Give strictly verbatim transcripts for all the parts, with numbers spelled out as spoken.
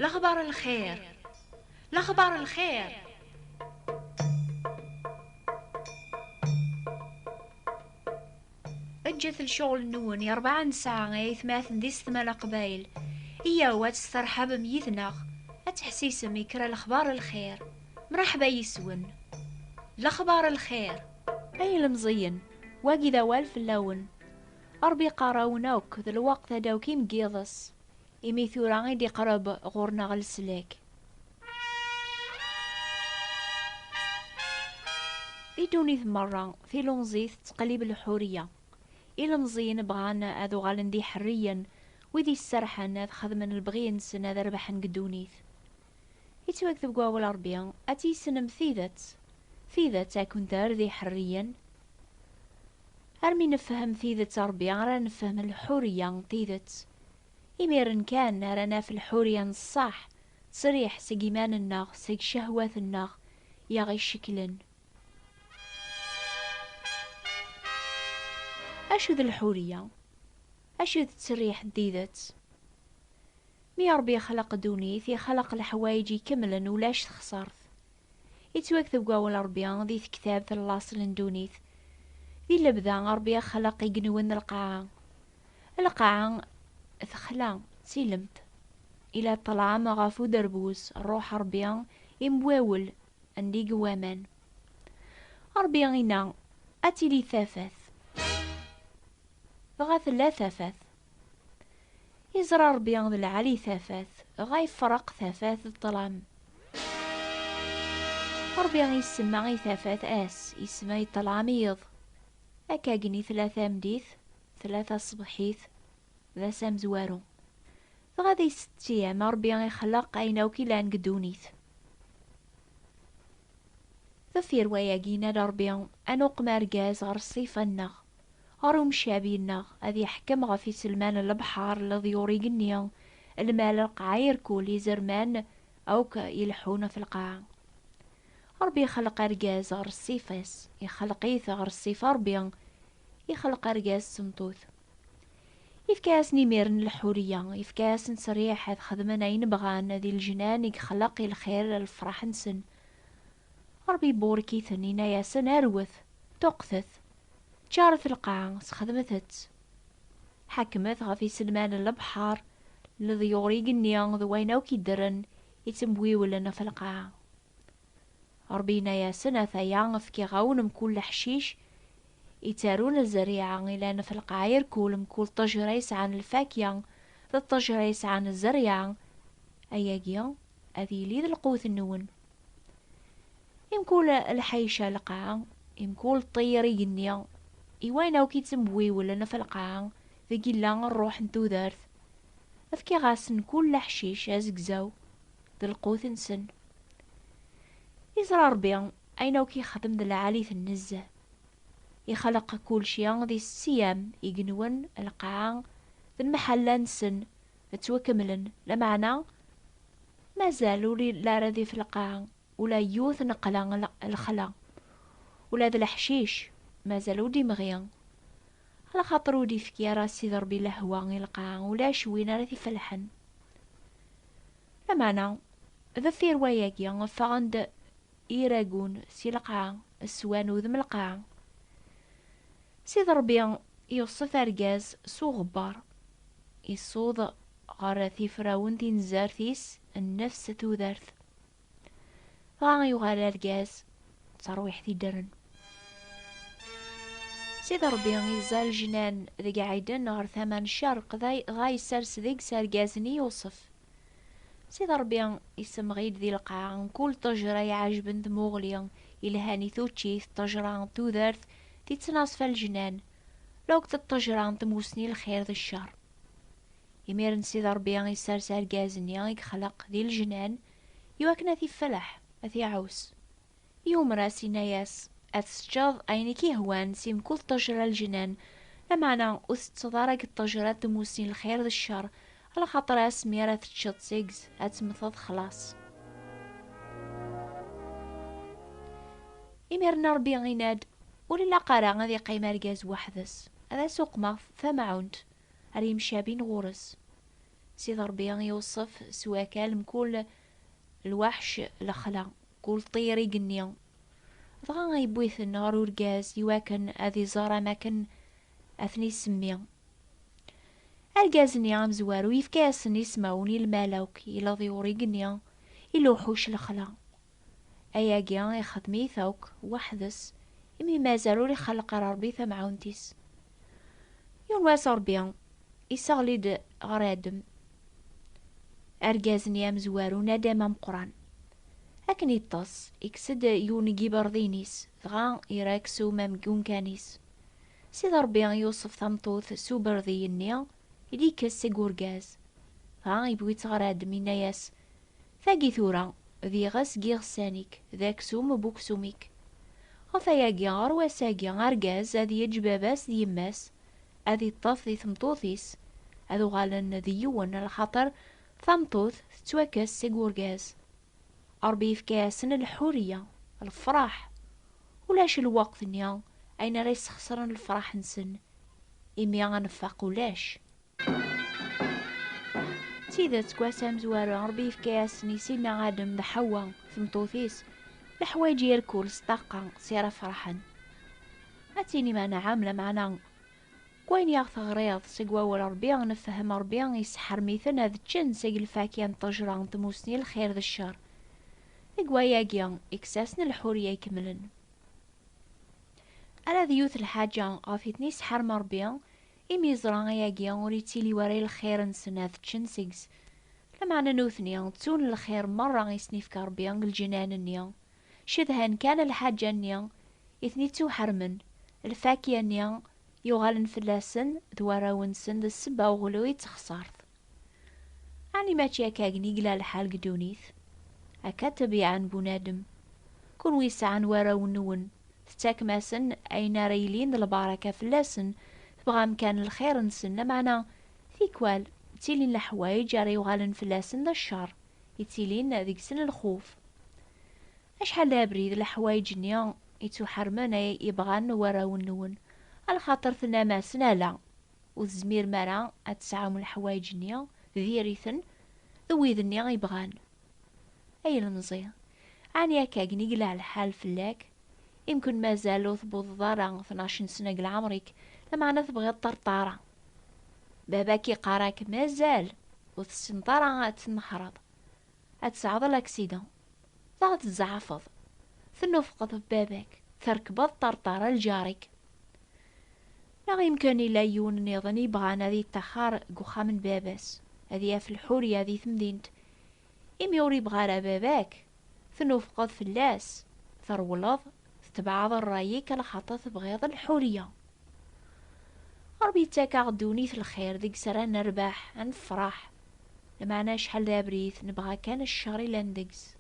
Lexbar lxir. Lexbar lxir. Ǧǧet lecɣel-nwen i rebɛa n ssaɛa, ay atmaten d isetma n Leqbayel. Iyyaw ad testeṛḥabem yid-neɣ, ad teḥsisem i kra lexbar lxir. Mṛeḥba yis-wen. Lexbar lxir. Ay ilemẓiyen, wagi d awal fell-awen. Ṛebbi iqqar-awen akk d lweqt ad d-tawkim deg yiḍes, imi tura i d-iqreb ɣur-neɣ leslak. Di ddunit merra, tilemẓit tettqellib lḥuriya. Ilemẓiyen bɣan ad uɣalen d iḥerriyen, wid iserḥen ad xedmen lebɣi-nsen, ad rebḥen deg ddunit. Yettwakteb deg wawal Ṛebbi, ad tissnem tidet, tidet ad ken-terr d iḥerriyen. Armi nefhem tidet Ṛebbi ara nefhem lḥuriya n tidet. Imiren kan ara naf lḥuriya n ṣṣeḥ, ttesriḥ seg iman-nneɣ, seg ccehwat-nneɣ i aɣ-icekklen. Acu d lḥuriya? Acu d ttseriḥ n tidet? Mi Ṛebbi ixleq ddunit, ixleq leḥwayeǧ ikemlen, ulac taxṣart. Yettwakteb deg wawal Ṛebbi di tektabt n laṣel n ddunit. Di lebda, Ṛebbi ixleq igenwen n lqaɛa. Lqaɛa texla, d tilemt. Ila ṭṭlam ɣef uderbuz, ṛṛuḥ Ṛebbi imwawel, anda i yewwa waman. Ṛebbi inna, ad tili tafat. Dɣa tella tafat. Iẓra Ṛebbi d lɛali tafat, dɣa ifreq tafat d ṭṭlam. Ṛebbi isemma i tafat ass, isemma i ṭṭlam iḍ. Akkagni tella tameddit, tella taṣebḥit, d ass amezwaru. Dɣa di setta ayyam, Ṛebbi ixleq ayen akk ilan deg ddunit. Deffir wayagi, yenna-d Ṛebbi, ad nuqem argaz ɣer ṣṣifa-nneɣ, ɣer umcabi-nneɣ, ad yeḥkem ɣef iselman n lebḥer, leḍyur igenni, lmal, lqaɛa irkul, izerman akk ileḥḥun ɣef lqaɛa. Ṛebbi ixleq argaz ɣer ṣṣifa-s, ixleq-it ɣer ṣṣifa Ṛebbi, ixleq argaz d tmeṭṭut. Ifka-asen imiren lḥuriya, ifka-asen ttesriḥ ad xedmen ayen bɣan, di leǧnan i yexleq i lxir, lefraḥ-nsen. Ṛebbi iburek-iten, yenna-yasen, arwet, ṭuqqtet, ččaret lqaɛa, sxedmet-tt. Ḥakmet ɣef iselman n lebḥer, leḍyur igenni, d wayen akk iddren, ittembiwlen ɣef lqaɛa. Ṛebbi yenna-yasen, ataya, fkiɣ-awen mkul leḥcic ittarun zzerriɛa, ilan ɣef lqaɛa irkul, mkul ṭṭejra yesɛan lfakya, d ṭṭejra yesɛan zzerriɛa, ayagi ad yili d lqut-nwen. I mkul lḥayca lqaɛa, i mkul ṭṭir igenni, i wayen akk ittembiwlen ɣef lqaɛa, deg illa ṛṛuḥ n tudert, fkiɣ-asen kul leḥcic azegzaw d lqut-nsen. Iẓra Ṛebbi ayen akk ixdem d lɛalit nezzeh. Ixleq kulci di setta ayyam, igenwen, lqaɛa, d lemḥalla-nsen ttwakemlen, lameɛna mazal ur yelli ara dif lqaɛa ula yiwet n qqla l-, lexla, ula d leḥcic mazal ur d-imɣi, alaxaṭer ur d-ifki ara Sidi Ṛebbi lehwa i lqaɛa, ulac win ara t-ifelḥen. Lameɛna, deffir wayagi, ffɣen-d iragun si lqaɛa, swan udem lqaɛa. Sidi Ṛebbi yuṣef argaz s uɣebbar, isuḍ ɣer tifrawen tinzert-is nnefs tudert. Dɣa yuɣal argaz d terwiḥt iddren. Sidi Ṛebbi iẓẓa lejnan deg Ɛiden ɣer tama n ccerq, dɣa yessers deg-s argaz-nni Yuṣef. Sidi Ṛebbi isemɣi-d di lqaɛa mkul ṭṭejra iɛejben tmuɣli, ilhan i tuččit, ṭṭejra n tudert, di ttnaṣfa n lejnan, lweqt d ṭṭejra n tmussni lxir d ccer. Imiren Sidi Ṛebbi isers argaz-nni i yexleq di lejnan, iwakken ad t-ifleḥ, ad t-iɛuss. Yumer-as, yenna-yas, ad teččeḍ ayen i k-ihwan si mkul ṭṭejra n lejnan, lameɛna ur tetteḍ ara deg ṭṭejra n tmussni lxir d ccer, alaxaṭer asmi ara teččeḍ seg-s, ad temmteḍ xlaṣ. Imiren Ṛebbi yenna-d, ur ilaq ara ad iqqim argaz weḥd-s, ad as-uqmeɣ tamɛunt ar yimcabin ɣur-s. Sidi Ṛebbi iweṣṣef s wakal mkul lwaḥc lexla, kul ṭṭir igenni. Dɣa yewwi-ten ɣer urgaz iwakken ad iẓer am akken ad ten-isemmi. Argaz-nni amezwaru yefka-yasen ismawen i lmal akk i leḍyur igenni, i lewḥuc lexla. Ayagi ixdem-it akk weḥd-s, imi mazal ur ixelleq ara Ṛebbi tamɛawnt-is. Yiwen wass Ṛebbi isseɣli-d ɣer Adem argaz-nni amezwaru, Nadam ameqqran. Akken iṭṭes, ikkes-d yiwen n yiberḍi-ines, dɣa yerra aksum am umkan-is. Sidi Ṛebbi yuṣef tameṭṭut s uberḍi-nni i d-ikkes seg urgaz. Dɣa yewwi-tt ɣer Adem, yenna-yas: "Tagi tura, d iɣes n yiɣsan-ik, d aksum n uksum-ik. Ɣef wayagi, ɣer wass-agi, argaz ad yeǧǧ baba-s d yemma-s, ad iṭṭef di tmeṭṭut-is, ad uɣalen d yiwen, lxaṭer tameṭṭut tettwakkes seg urgaz." Ṛebbi yefka-yasen lḥuriya, lefṛaḥ. Ulac lweqt-nni ayen ara yesxeṣren lefṛaḥ-nsen, imi anfaq ulac. D tidet, deg wass amezwaru, Ṛebbi yefka-yasen i Sidna Adem d Ḥawa, tmeṭṭut-is, leḥwayeǧ irkul s ṭṭaqa s ara ferḥen. Ad tinim anɛam, lameɛna deg wayen i aɣ-teɣriḍ seg wawal Ṛebbi, nefhem Ṛebbi yesseḥrem-iten ad ččen seg lfakya n ṭṭejra n tmusni, lxir d ccer. Deg wayagi, ikkes-asen lḥuriya ikemlen. Ala d yiwet lḥaǧa ɣef i ten-isḥerm Ṛebbi, imi yeẓra ayagi ur yettili wara i lxir-nsen ad ččen seg-s. Lameɛna nutni ttun lxir merra i sen-ifka Ṛebbi deg lǧinan-nni. Cedhan kan lḥaǧa-nni i ten-ittuḥermen, lfakya-nni yuɣalen fell-asen d warraw-nsen d ssebba uɣlu i d texṣart. Ɛni mačči akka i yella lḥal deg ddunit? Akka ṭṭbiɛa n bunadem. Kunwi yesɛan warraw-nwen, tettakem-asen ayen ara yilin d lbaraka fell-asen, tebɣam kan lxir-nsen, lameɛna tikwal ttilin leḥwayeǧ ara yuɣalen fell-asen d ccer, yettilin deg-sen lxuf. Acḥal d abrid leḥwayeǧ-nni yettuḥermen ay ibɣan warraw-nwen, alaxaṭer tennam-asen ala, ur tezmirem ara ad tesɛum leḥwayeǧ-nni, diri-ten d wid-nni i bɣan. Ay ilemẓi, ɛni akka i yella lḥal fell-ak? Imken mazal ur tewwiḍeḍ ara tnac n sna deg leɛmer-ik, lameɛna tebɣiḍ ṭerṭara. Baba-k iqqar-ak mazal ur tessineḍ ara ad tnehreḍ, ad tesɛuḍ laksida, dɣa tzeɛfeḍ, tennufqeḍ ɣef baba-k, trekbeḍ ṭerṭara lǧar-ik. Neɣ imken ila yiwen nniḍen yebɣan ad yeṭṭaxer deg uxxam n baba-s, ad yaf lḥuriya di temdint. Imi ur yebɣi ara baba-k, tennufqeḍ fell-as, trewleḍ, tetbeɛeḍ ṛṛay-ik, alaxaṭer tebɣiḍ lḥuriya. Ṛebbi yettak-aɣ ddunit lxir deg-s ara nerbeḥ, ad nefṛeḥ. Lameɛna acḥal d abrid, nebɣa kan ccer ilan deg-s.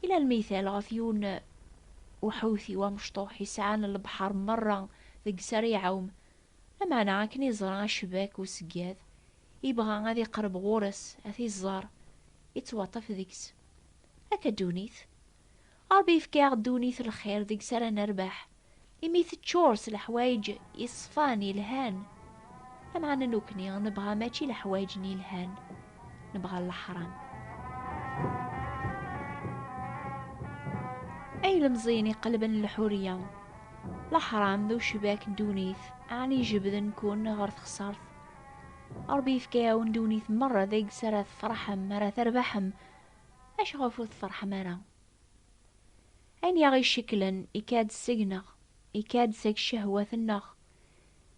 Ila lmital ɣef yiwen uḥewti u amecṭuḥ yesɛan lebḥer merra deg-s ara iɛum. Lameɛna akken iẓra acbak useggad, ibɣa ad iqreb ɣur-s, ad t-iẓer, ittwaṭṭef deg-s. Akka ddunit. Ṛebbi yefka-aɣ ddunit lxir deg-s ara nerbeḥ, imi teččur s leḥwayeǧ yeṣfan, yelhan. Lameɛna nekkni nebɣa mačči leḥwayeǧ-nni yelhan, nebɣa leḥram. Ay ilemẓiyen iqelben lḥuriya, leḥram d ucbak n ddunit, ɛni jebden-ken ɣer texṣart? Ṛebbi yefka-yawen ddunit merra deg-s ara tferḥem, ara terbeḥem. Acuɣef ur tferḥem ara? Ayen i aɣ-icekklen ikad seg-neɣ, ikad seg ccehwat-nneɣ.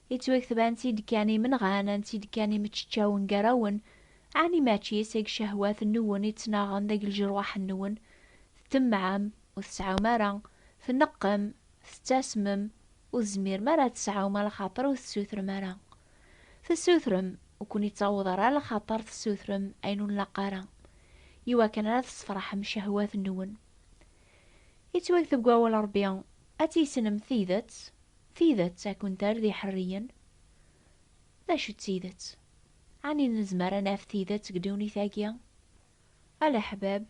Yettwakteb ansi d-kkan imenɣan, ansi d-kkan imeččeččawen gar-awen, ɛni mačči seg ccehwat-nwen i ttnaɣen deg ljerwaḥ-nwen? Tettemmɛem, ur tesɛum ara, tneqqem, tettasmem, ur tezmirem ara ad tesɛum, alaxaṭer ur tessutrem ara. Tessutrem, ur ken-ittaweḍ ara, alaxaṭer tessutrem ayen ur nlaq ara, iwakken ara tesfeṛḥem ccehwat-nwen. Yettwakteb deg wawal Ṛebbi, ad tissnem tidet, tidet ad kent-terr d iḥerriyen. D acu d tidet? Ɛni nezmer ad naf tidet deg ddunit-agi? A leḥbab,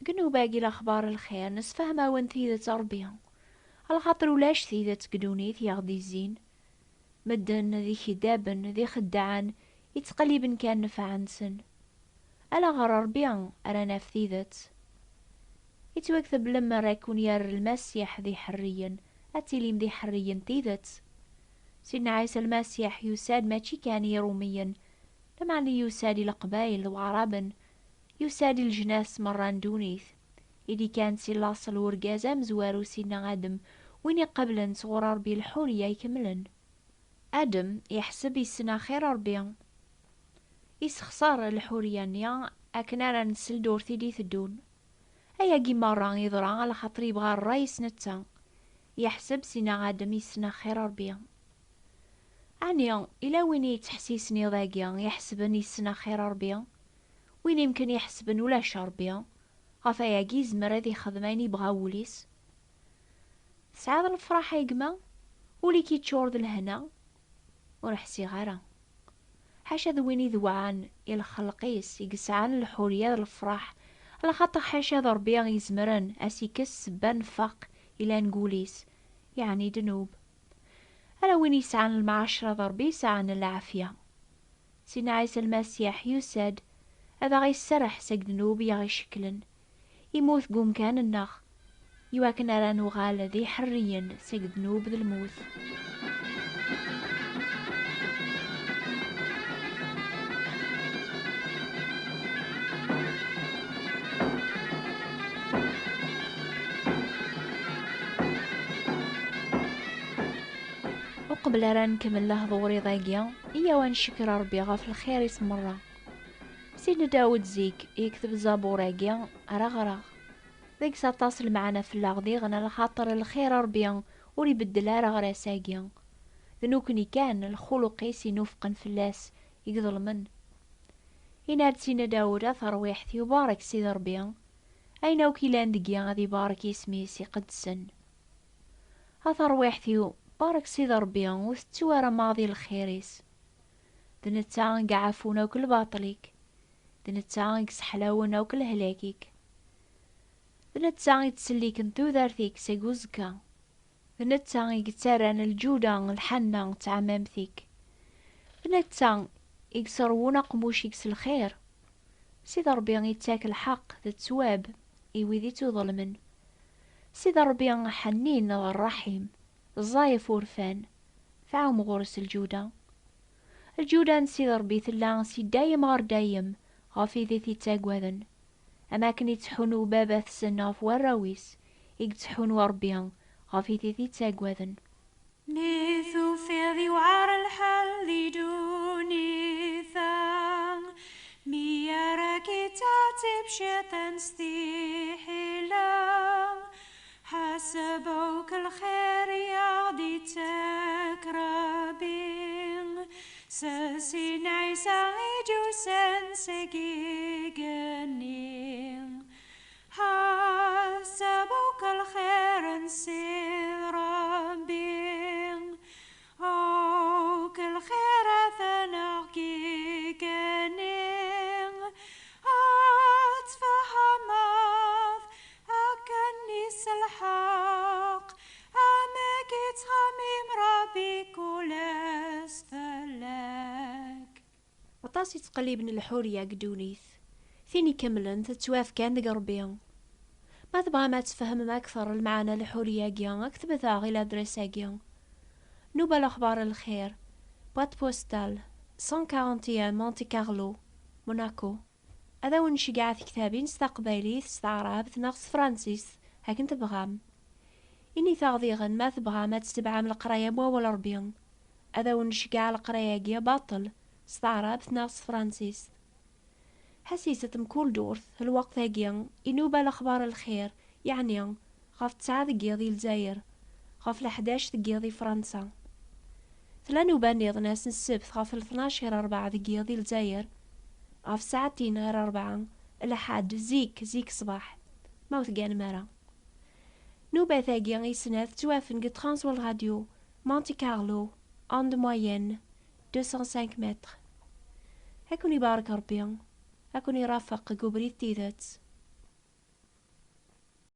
deg nnuba-agi lexbar lxir, nessefhem-awen tidet a Ṛebbi, alaxaṭer ulac tidet deg ddunit i aɣ-d-izzin. Medden d ikeddaben, d ixeddaɛen, yettqelliben kan nnfeɛ-nsen. Ala ɣer Ṛebbi ara naf tidet. Yettwakteb lemmer ad ken-yerr Lmasiḥ d iḥerriyen, ad tilim d iḥerriyen n tidet. Sidna Ɛisa Lmasiḥ yusa-d mačči kan i Iṛumiyen, lameɛna yusa-d i Leqbayel d Waɛraben, yusa-d i leǧnas merra n ddunit. I d-ikkan si laṣel urgaz amezwaru Sidna Adem, win iqablen sɣur Ṛebbi lḥuriya ikemlen. Adem yeḥseb yessen axir Ṛebbi. Yessexṣer lḥuriya-nni akken ara nsel ddurt i d-iteddun. Ayagi merra yeḍra alaxaṭer yebɣa ṛṛay-is netta. Yeḥseb Sidna Adem yessen axir Ṛebbi. Ɛni ila win yettḥessisen iḍ-agi iḥesben yessen axir Ṛebbi? Win imken iḥesben ulac Ṛebbi? Ɣef ayagi yezmer ad ixdem ayen yebɣa wul-is. Tesɛiḍ lefraḥ a gma? Ul-ik yeččur d lehna? Ur ḥsiɣ ara. Ḥaca d win idewɛen i lxelq-is i yesɛan lḥuriya d lefraḥ, alaxaṭer ḥaca d Ṛebbi izemren a s-ikkes ssebba n lfeqq ilan deg wul-is, yeɛni ddnub. Ala win yesɛan lemɛacra d Ṛebbi yesɛan lɛafya. Sidna Ɛisa Lmasiḥ yusa-d ad aɣ-iserreḥ seg ddnub i aɣ-icekklen. Immut deg umkan-nneɣ, iwakken ara nuɣal d iḥerriyen seg ddnub d lmut. Uqbel ara nkemmel lehdur iḍ-agi, iyyaw ad ncekr Ṛebbi ɣef lxir-is merra. Sidna Dawed zik yekteb zabur-agi ara ɣreɣ. Deg-s aṭas lmeɛna fell-aɣ diɣen, alaxaṭer lxir Ṛebbi ur ibeddel ara ɣer ass-agi. D nekkni kan, lxuluq-is inufqen fell-as i iḍelmen. Yenna-d Sidna Dawed: "A tarwiḥt-iw, barek Sidi Ṛebbi, ayen akk ilan deg-i ad ibarek isem-is iqedsen." A tarwiḥt-iw, barek Sidi Ṛebbi, ur tettu ara maḍi lxir-is. D netta i iɛafun akk lbaṭel-ik, d netta i yesseḥlawen akk lehlak-ik. D netta i yettselliken tudert-ik seg uẓekka. D netta i yettarran lǧuda, lḥanna d tɛemmamt-ik. D netta i yesserwun aqemmuc-ik s lxir. Sidi Ṛebbi ittak lḥeqq d ttwab i wid ittuḍelmen. Sidi Ṛebbi ḥennin d ṛṛaḥim, ẓẓay ɣef urfan, tɛum ɣur-s lǧuda. Lǧuda n Sidi Ṛebbi tella si dayem ɣer dayem ɣef wid i t-ittaggaden, am akken ittḥunu baba-tsen ɣef warraw-is, i yettḥunu Ṛebbi ɣef wid i t-ittaggaden. Mi tufiḍ yewɛer lḥal di ddunit-a, mi ara k-ittɛettib cciṭan s tiḥila, ḥaseb akk lxir i aɣ-d-ittak Ṛebbi, s Sidna Ɛisa i d-yusan seg igenni. Ḥaseb akk lxir n Sidi Ṛebbi, akk lxirat-nneɣ igenni, ad tfehmeḍ akken s lḥeqq amek ittxemmim Ṛebbi kul ass fell-ak. Aṭas i ttqelliben lḥuriya deg ddunit. Tin ikemlen tettwaf kan deg Ṛebbi. Ma tebɣam ad tfehmem akteṛ lmeɛna n lḥuriya-agi, ktbet-aɣ i ladres-agi: Nnuba Lexbaṛ Lxir, boîte postale cent quarante et un, Monte Carlo, Monaco. Ad awen-nceggeɛ tiktabin s taqbaylit, s taɛrabt neɣ s tefransist, akken tebɣam. Init-aɣ diɣen ma tebɣam ad tebɛem leqraya n wawal Ṛebbi. Ad awen-nceggeɛ leqraya-agi baṭel, s taɛrabt neɣ s tefransist. Ḥassiset mkul ddurt, lweqt-agi, inuba Lexbaṛ Lxir, yeɛni ɣef ttesɛa deg yiḍ i Lezzayer, ɣef leḥdac deg yiḍ i Fransa. Tella nnuba nniḍen ass n ssebt ɣef tnac ɣer rebɛa deg yiḍ i Lezzayer, ɣef ssaɛtin ɣer rebɛa, lḥedd zik, zik ṣṣbeḥ, ma ur tegganem ara. Nnubat-agi i snat ttwafen deg Transworld Radio, Monte Carlo, onde moyenne, deux cent cinq mètres. Ad ken-ibarek Ṛebbi, ad ken-irafeq deg ubrid n tidet.